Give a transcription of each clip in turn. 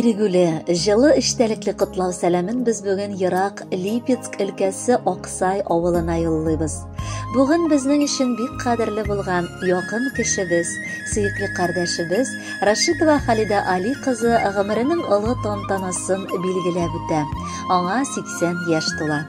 Биргүле, җылы эчтәлекле котлау сәламен без бүген ерак Липецк өлкәсе Аксай авылына юллыйбыз. Бүген безнең өчен бик кадерле булган якын кешебез, сөекле кардәшебез Рашитова Халидә Али кызы гомеренең олы тантанасын билгеләп үтә. Аңа 80 яшь тула.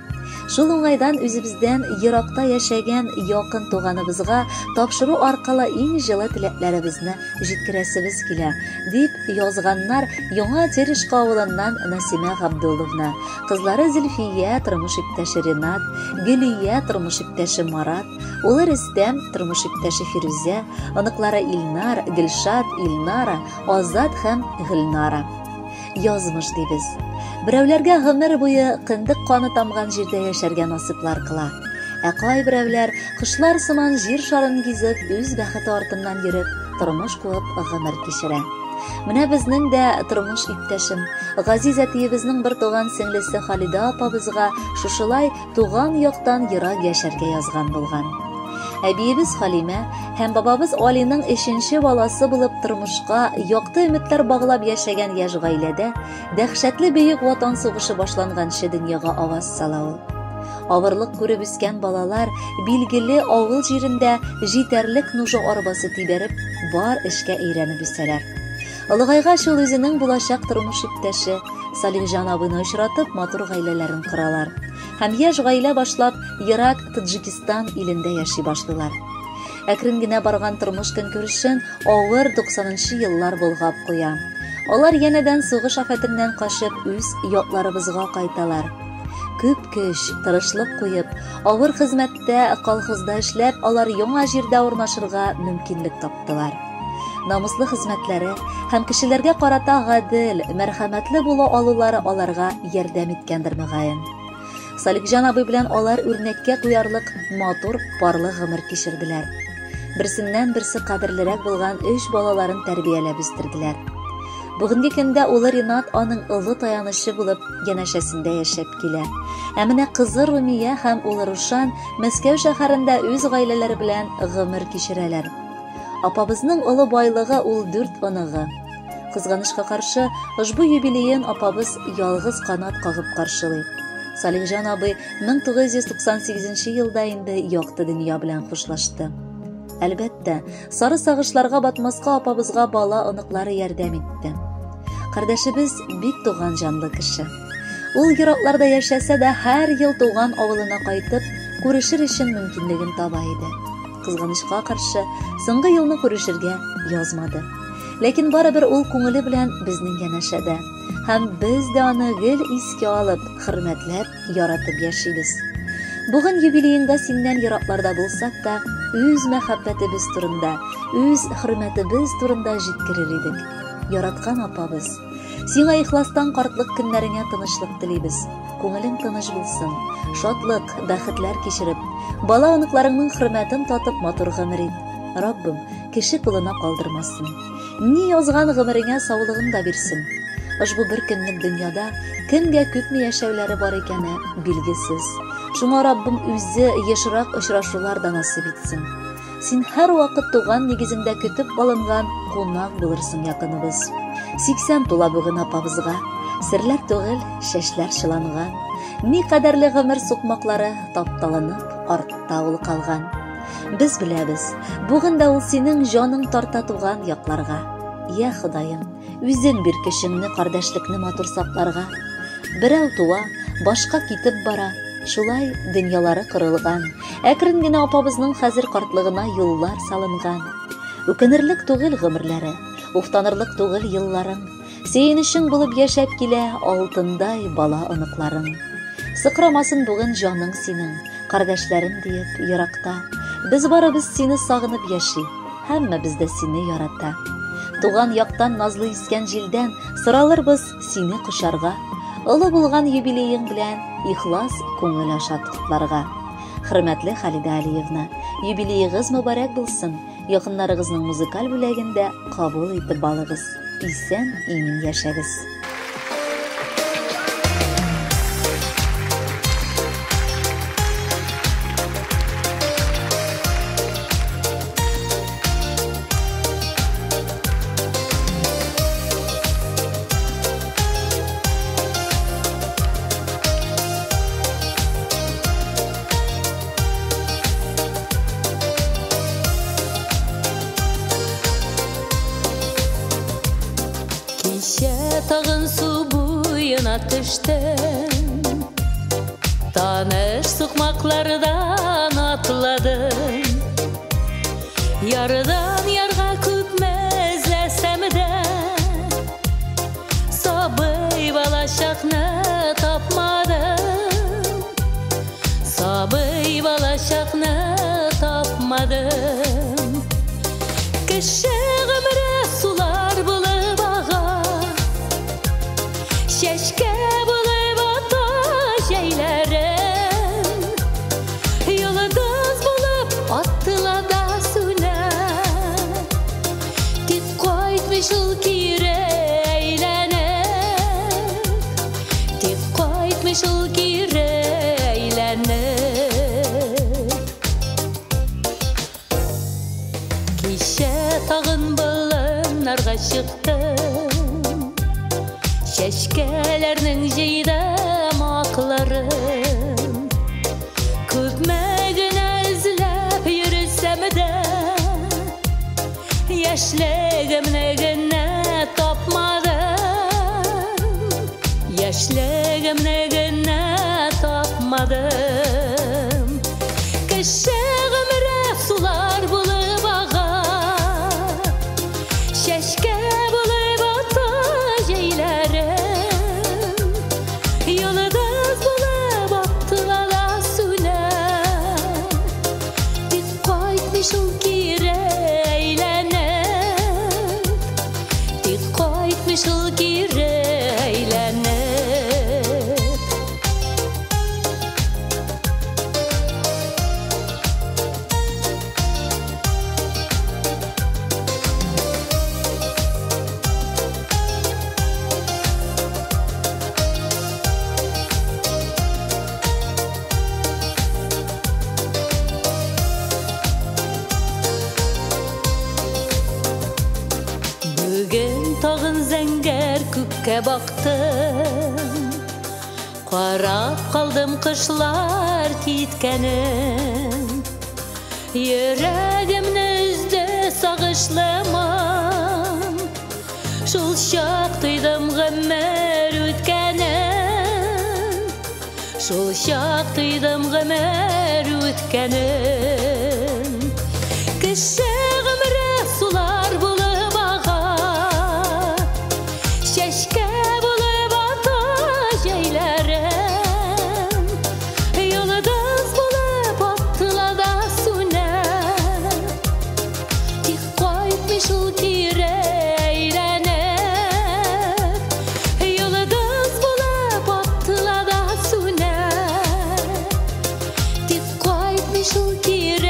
Шул уңайдан үзебездән еракта яшәгән якын туганыбызга тапшыру аркылы иң җылы теләкләребезне җиткерәсебез килә, дип язганнар Яңа Терешка авылыннан Насимә Габдулловна, кызлары Зөлфия, тормыш иптәше Ренат, Гөлия, тормыш иптәше Марат, улы Рөстәм, тормыш иптәше Фирүзә, оныклары Илнар, Гөлшат, Илнара, Азат һәм Гөлнара. Язмыш дибез. Берәүләргә гомер буе кендек каны тамган җирдә яшәргә насыйплар кыла. Ә кайберәүләр кошлар сыман җир шарын гизеп, үз бәхете артыннан йөреп, тормыш куып гомер кичерә. Менә безнең дә тормыш иптәшем, газиз әтиебезнең бер туган сеңлесе Халидә апабызга шушылай туган яктан ерак яшәргә язган булган. Әбиебез Халимә һәм бабабыз Алиның өченче баласы булып тормышка якты өметләр баглап яшәгән яшь гаиләдә дәһшәтле Бөек Ватан сугышы башланганчы дөньяга аваз сала ул. Авырлык күреп үскән балалар билгеле авыл җирендә җитәрлек нужа арбасы тибәреп, бар эшкә өйрәнеп үсәләр. Олыгайгач ул үзенең булачак тормыш иптәше Салихҗан абыйны очратып, матур гаиләләрен коралар. Һәм яшь гаилә башлап, ерак Таджикистан илендә яши башлыйлар. Әкрен генә барган тормыш көнкүрешен авыр 90 еллар болгап куя. Алар янәдән сугыш афәтеннән качып, үз якларыбызга кайталар. Күп көч, тырышлык куеп, авыр хезмәттә, колхозда эшләп, алар яңа җирдә урнашырга мөмкинлек таптылар. Намуслы хезмәтләре һәм кешеләргә карата гадел, мәрхәмәтле була алулары аларга ярдәм иткәндер мөгаен. Салихҗан абый белән алар үрнәккә куярлык матур парлы гомер кичерделәр. Берсеннән берсе кадерлерәк булган өч балаларын тәрбияләп үстерделәр. Бүгенге көндә улы Ринат аның олы таянычы булып янәшәсендә яшәп килә. Ә менә кызы Румия һәм улы Рушан Мәскәү шәһәрендә үз гаиләләре белән гомер кичерәләр. Апабызның олы байлыгы ул дүрт оныгы. Кызганычка каршы, ошбу юбилеен апабыз ялгыз канат кагып каршылый. Салихҗан абый 1998 елда инде якты дөнья белән хушлашты. Әлбәттә, сары сагышларга батмаска апабызга бала оныклары ярдәм итте. Кардәшебез бик туган җанлы кеше. Ул еракларда яшәсә дә, һәр ел туган авылына кайтып, күрешер өчен мөмкинлеген таба иде. Кызганычка каршы, соңгы елны күрешергә язмады. Ләкин барыбер ул күңеле белән безнең янәшәдә. Һәм без дә аны гел искә алып, хөрмәтләп, яратып яшибез. Бүген юбилееңда синнән еракларда булсак та, үз мәхәббәтебез турында, үз хөрмәтебез турында җиткерер идек. Яраткан апабыз, сиңа ихластан картлык көннәреңә тынычлык телибез. Күңелең тыныч булсын, шатлык, бәхетләр кичереп, бала оныкларыңның хөрмәтен татып матур гомер ит. Раббым, кеше кулына калдырмасын. Ни язган гомереңә саулыгын да бирсен. Ошбу бер көнлек дөньяда кемгә күпме яшәүләре бар икәне билгесез. Шуңа Раббым үзе ешрак очрашулар да насыйп итсен. Син һәрвакыт туган нигезеңдә көтеп алынган кунак булырсың, якыныбыз. 80 тула бүген апабызга. Серләр түгел, чәчләр чыланган. Ни кадәрле гомер сукмаклары тапталанып, артта ул калган. Без беләбез, бүген дә ул синең җаның тарта туган якларга. Я Ходаем, үзең бир көчеңне кардәшлекне матур сакларга. Берәү туа, башка китеп бара. Шулай дөньялары корылган. Әкрен генә апабызның хәзер картлыгына юллар салынган. Үкенерлек түгел гомерләре, уфтанырлык түгел елларың. Сөенечең булып яшәп килә алтындай бала оныкларың. Сыкрамасын бүген җаның синең, кардәшләрем диеп еракта. Без барыбыз сине сагынып яши, һәммәбез дә сине ярата. Туган яктан назлы искән җилдән соралырбыз сине кочарга. Олы булган юбилеең белән ихлас күңел аша котларга. Хөрмәтле Халидә Алиевна, юбилеегыз мөбарәк булсын. Якыннарыгызның музыкаль бүләген дә кабул итеп алыгыз. Исән, имин яшәгез. тагын су буена төштем, таныш сукмаклардан атладым. Ярдан ярга күпме эзләсәм дә, сабый балачакны тапмадым. Сабый балачакны тапмадым. Кеше гомере сулар булып ага, чәчкә булып ата җәйләрем. Йолдыз булып атыла да сүнә, тик кайтмый шул кире әйләнеп, тик кайтмый шул кире әйләнеп. Кичә тагын болыннарга чыктым, чәчкәләрнең җыйдым акларын. Күпме генә эзләп йөрсәм дә, яшьлегемне генә тапмадым. Яшьлегемне генә тапмадым. Кеше гомере сулар булып ага, чәчкә булып ата җәйләрем. Йолдыз булып атыла да сүнә, тик кайтмый шул кире әйләнеп, тик кайтмый шул кире әйләнеп. Бүген тагын зәңгәр күккә бактым, карап калдым кышлар киткәнен. Йөрәгемне өзде сагышлы моң, шул чак тойдым гомер үткәнен, шул чак тойдым гомер үткәнен. Кеше гомере сулар булып ага, чәчкә булып ата җәйләрем. Йолдыз булып атыла да сүнә, тик кайтмый шул кире әйләнеп. Йолдыз булып атыла да сүнә, тик кайтмый шул кире.